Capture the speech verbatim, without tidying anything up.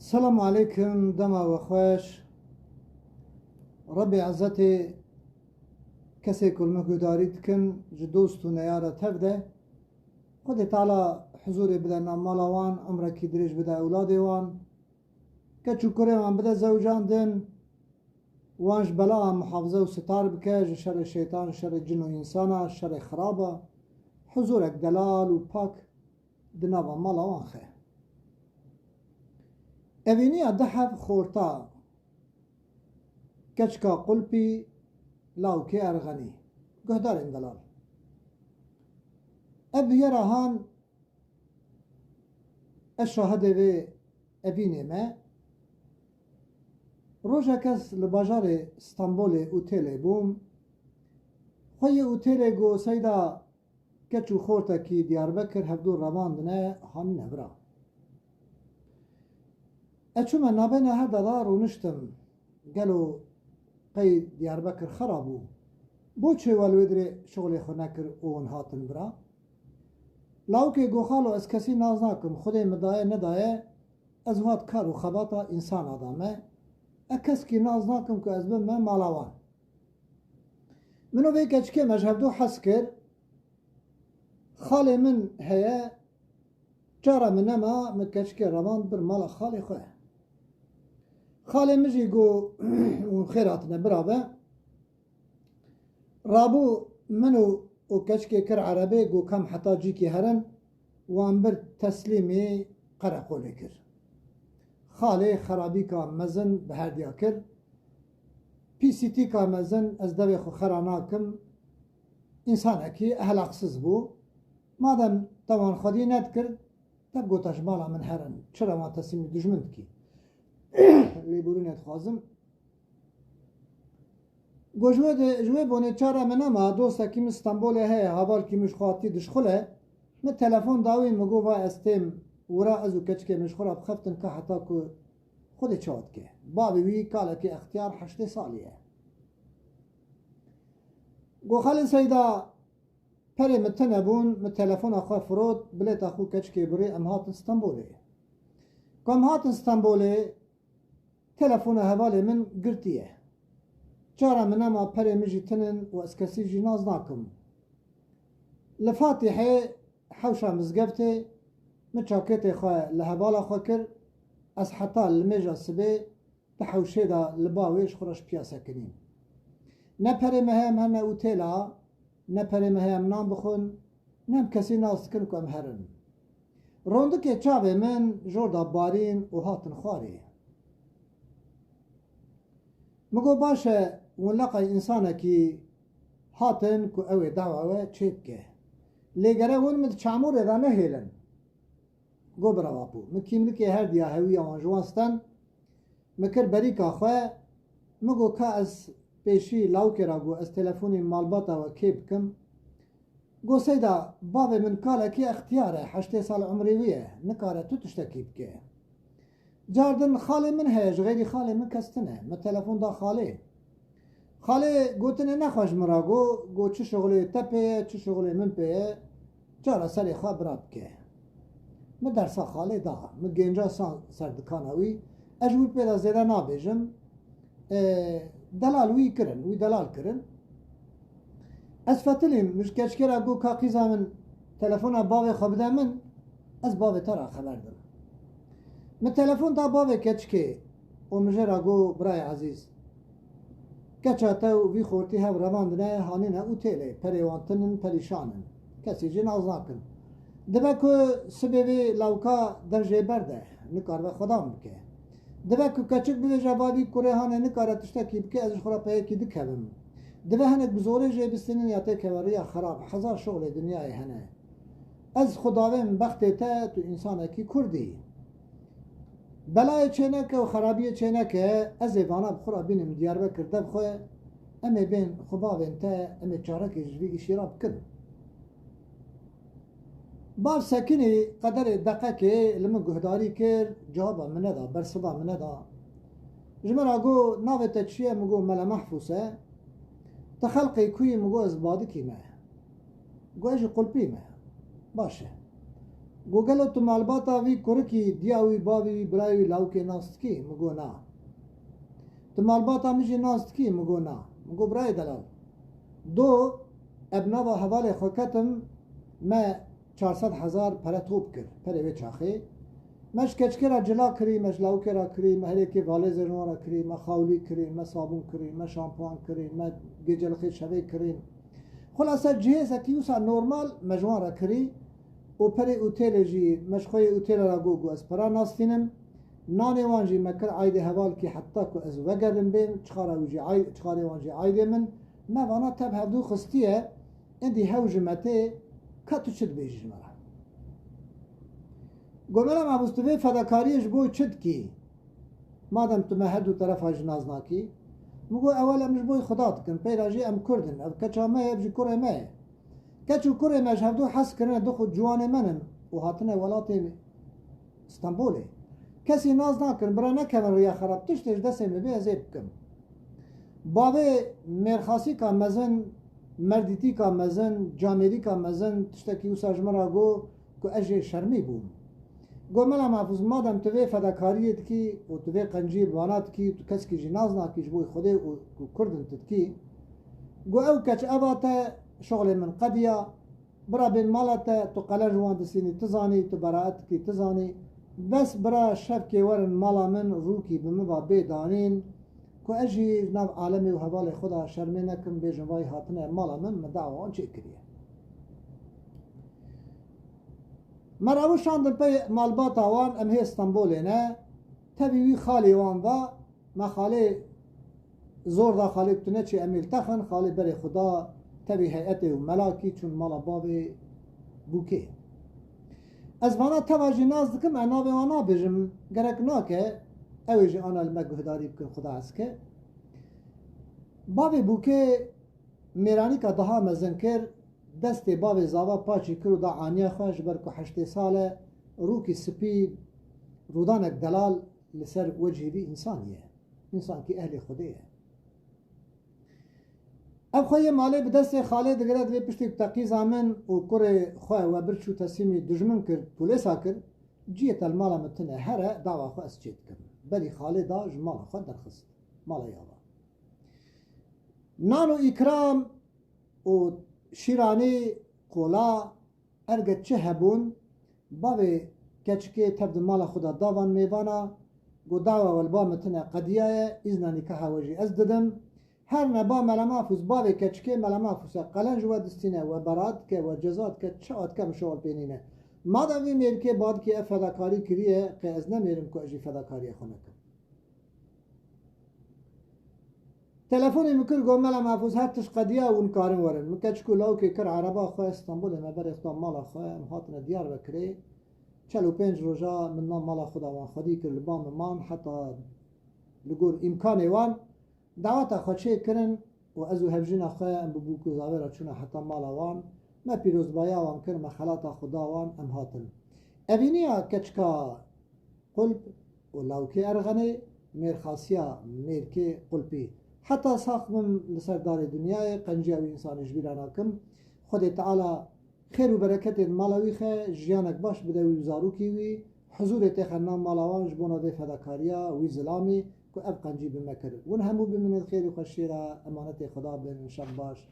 Selam aleykum, dema we xweş. Rebê Ezzetê kesê ku li min guhdarî dikin, ji dost û neyara tev de, Xwedê Teala huzurê bide nav mala wan, umrekî dirêj bide ewladê wan, keç û kurê wan bide zewcandin, wan ji bela muhafize û sitar bike, ji şerê şeytan, şerê cin û însana, şerê xiraba, huzurek delal û pak di nava mala wan xe. Evîniya du heb xorta, keçika qulpî, lawkê erxenî. Guhdarên delal. Ev bûyera han, ez şahidê vê evînê me. Rojek ez li bajarê Stenbolê otêlê bûm. Xweyê otêlê got, Seyda, keç û xortekî Diyarbekir hevdû revandine, hanîne vira. Ez çûme navbeyna her de da rûniştim. Gelo qey Diyarbekir xera bû? Bo çê we li wê dirê şixulê xwe nekir û hûn hatin vira? Lawikê got, Xalo, ez kesî nas nakim, Xwedê min daye nedaye, ez hat kar û xebata însana da me. Ez keskî nas nakim ku ez bime mala wan. Min û vê keçikê me ji hevdû hez kir. Xalê min heye, çara min nema, min keçikê revand bir mala xalê xwe. Xalê min jî got, Hûn xêr hatine bira be. Rabû min û, û keçikê kir erebê, got, Ka em heta cîkê herin, wan bir teslîmî qereqolê kir. Xalê xerabîka mezin bi herdiya kir. Pîsîtîka mezin, ez devê xwe xera nakim, însanekî ehlaqsiz bû. Madem te wan xwedî nedikir, te bigota ji mala min herin, çira wan teslîmî dijmin dikî? Lêborînê dixwazim. Got, ji wê de, ji wê bonê çara min nema, dostekî min Stenbolê heye, hevalkî min ji xwe hatî dişxule. Min telefon da wî, min got, va ez têm wira, ez û keçikê min ji xwe re bixeftin ka heta ku Xwedê çawa dike. Bavê wî kalekî extiyar heştê salî ye. Got, Xalê Seyda, perê min tune bûn, min telefona xwe firot, bilêta xwe keçikê birî, em hatin Stenbolê. Ku em hatin Stenbolê, telefona hevalê min girtiye. Çara min nema, perê min jî tinin û ez kesî jî nas nakim. Li Fatîhê hewşa mizgeftê min çaketê xwe li hevala xwe kir, ez heta limêja sibê di hewşê de li ba wê ji xwe re ji piya sekinîm. Ne perê me heye em herne otêla, ne perê me heye em nan bixwin, ne em kesî nas dikin ku em herin. Rondikê çavê min jor da barîn û hatin xwarê. Min got, Baş e, hûn leqay însanekî hatin ku ew ê dawa we çêbike. Lê gere hûn min di çamûrê de nehêlin. Got, Bira Apo, min kîmlikê herdiya hewiya wan ji wan stand, min kir berîka xwe, min got, Ka ez pêşî lawikê re got, ez telefonê malbata we kê bikim? Got, Seyda, bavê min kalekî extiyar e, heştê sal umrê wî ye, nikare tu tiştekî bike. Cardin xalê min heye, ji xeyrî xalê min kes tine. Min telefon da xalê. Xalê gotinê nexwe ji min re got, got, Çi şixulê te pê ye, çi şixulê min pê ye, cara serê xwe bira bike. Min dersa xalê da. Min gênca san ser dikana wî. Ez ji wî pê de zêde nabêjim. E, delal wî kirin, wî delal kirin. Ez fetilîm, min ji keçikê re got, Ka qîza min, telefona bavê xwe bide min, ez bavê te re xeber dim. Min telefon da bavê keçikê û min jê re got, Birayê ezîz, keça te û vî xortî hev revandine, hanîne otêlê, perê wan tinin, perîşan in. Kesî jî nas nakin. Dibe ku sibê vê lawika der jê berde, nikaribe xwedan bike. Dibe ku keçik bibêje, Bavî kurê hane nikare tiştekî bike, ez ji xwe re peyekî dikevim. Dibe hinek bi zorê jê bistînin ya têkeve riya xerab. Hezar şixulê dinyayê hene. Ez xwe davêm bextê te, tu însanekî kurdî. Belayê çêneke û xerabiyê çêneke, ez ê vana bi xwe re bînim Diyarbekir dev xwe, em ê bên xwe bavên te, em ê çarekê ji vî îşî re bikin. Bav sekinî qederê deqekê li min guhdarî kir, cewaba min neda, bersiva min neda. Ji min re got, Navê te çi ye? Min got, Mele Mehfûs e. Te xelqê ku yî? Min got, Ez badikî me. Got, Ez jî qulpî me. Baş e. Go gelo tu malbata vî kurikî, diya wî, bavê wî, birayê wî, lawikê nas dikî? Min go na. Tu malbata min jî nas dikî? Min go na. Min go birayê delal, do eb nava hevalê xwe ketim, me çar sed hezar pere top kir, perê wê çaxê. Me ji keçikê re cila kirî, me ji lawikê re kirî, me herêkê valêzê ji wan re kirî, me xawlî kirî, me sabûn kirî, me şampuan kirî, me gêcelixê şevê kirî. Xulase cihêzekî wisa normal me ji wan re kirî û perê otêlê jî me ji xwe yê otêle re got, got ez pera nastînim. Nanê wan jî me kir aydê hevalkî heta ku ez vegerim bên, çixara wî jî ay-, çixarê wan jî aydê min. Me vana tev hevdû xistiye, îndî hew ji me tê, ka tu çi dibêjî ji me re? Go mela Mehbûs, tu vê fedakariyê ji bo çi dikî? Madem tu me her du terefa jî nas nakî. Min got ewel em ji bo Xuda dikin, peyra jî em Kurd in, ev keça me ye, ev jî kurê me ye. Keç û kurê me ji hevdû hez kirine, du xwe ciwanê me nin û hatine welatê Stenbolê. Kesî nas nakin, bira nekevin riya xerab, tiştê ji destê min bê ez ê bikim. Bavê mêrxasîka mezin, merdîtîka mezin, camêrîka mezin, tiştekî wisa ji min re got ku ez jê şermî bûm. Got mela Mehfûz, madem tu vê fedakariyê dikî û tu vê qenciyê bi vana dikî, tu kesekî jî nas nakî ji bo Xwedê û ku Kurd in tu dikî, got ew keç eva te, şixulê min qediya, bira bên mala te, tu qelen ji wan distînî tu zanî, tu beraet dikî tu zanî. Bes bira şevkê werin mala min, rûkî bi min va bê danîn, ku ez jî ji nav alemê û hevalê xwe de şermê nekim, bêjim vay hatine mala min, min dawa wan çêkiriye. Me rewişandin pey malbata wan, em hê Stenbolê ne, tevî wî xalê wan va, me xalê zor da, xalê tu neçî, em ê li te xin, xalê berê xwe da tevî heyetê û melakî çûn mala bavê Bûkê. Ez vana teva jî nas dikim, ez navê wan nabêjim, gerek nake, ew ê jî ana li me guhdarî bikin, Xuda hez ke. Bavê Bûkê mêranîka daha mezin kir, destê bavê zava paçî kir û da aniya xwe, ji ber ku heştê sal e, rûkî spî, rûdanek delal li ser wecihê vî însanî ye. Însankî ehlê Xwedê ye. Ev xwe yê malê bi destê xalê digire, divê piştî ku teqîza min û kurê xwe we bir çû teslîmî dijmin kir, polêsa kir, ciyê te li mala min tune, here dawa xwe ez çê dikim. Berî xalê da ji mala xwe derxist. Mala ya va. Nan û îkram û şîranî, kola, erge çi hebûn, bavê keçikê tev di mala xwe de da van mêvana, got dawa we li ba min tune qediyaye, îzna nîkaha we jî ez didim. Her ne ba Mela Mafûs, bavê keçikê Mela Mafûs e, qelen ji we distîne, we bera dike, we ceza dike, çi dike min şewal pê nîne. Madem vî mêrikê badikê ev fedakarî kiriye, qê ez nemêrim ku ez jî fedakariya xwe nekim. Telefonê min kir, got mela Mafûz, her tişt qediya, hûn karin werin. Min keçik û lawikê kir ereba xwe, Stenbolê me berê xwe da mala xwe, em hatine Diyarbekirê. Çel û pênc roja min na mala xwe da wan xwedî kir, li ba min man, heta li gor îmkanê wan daweta xwe çê kirin û ez û hevjîna xwe em bi bûk û zavê re çûne heta mala wan. Me pîrozbaya wan kir, me xelata xwe da wan, em hatin. Evîniya keçika Qulp û lawkê Erxenê, mêrxasiya mêrkê Qulpî. Heta sax bim li ser darê dinyayê, qenciya wî însanî ji bîra nakim. Xwedê Teala xêr û bereketê di mala wî xe, jiyanek baş bide wî û zarokî wî, huzûrê têxe nav mala wan ji bona vê fedakariya wî zilamî ku ev qencî bi me kir. Hûn hemû bimînin xêr û xweşiyê re, emanetê Xweda bin, şev baş.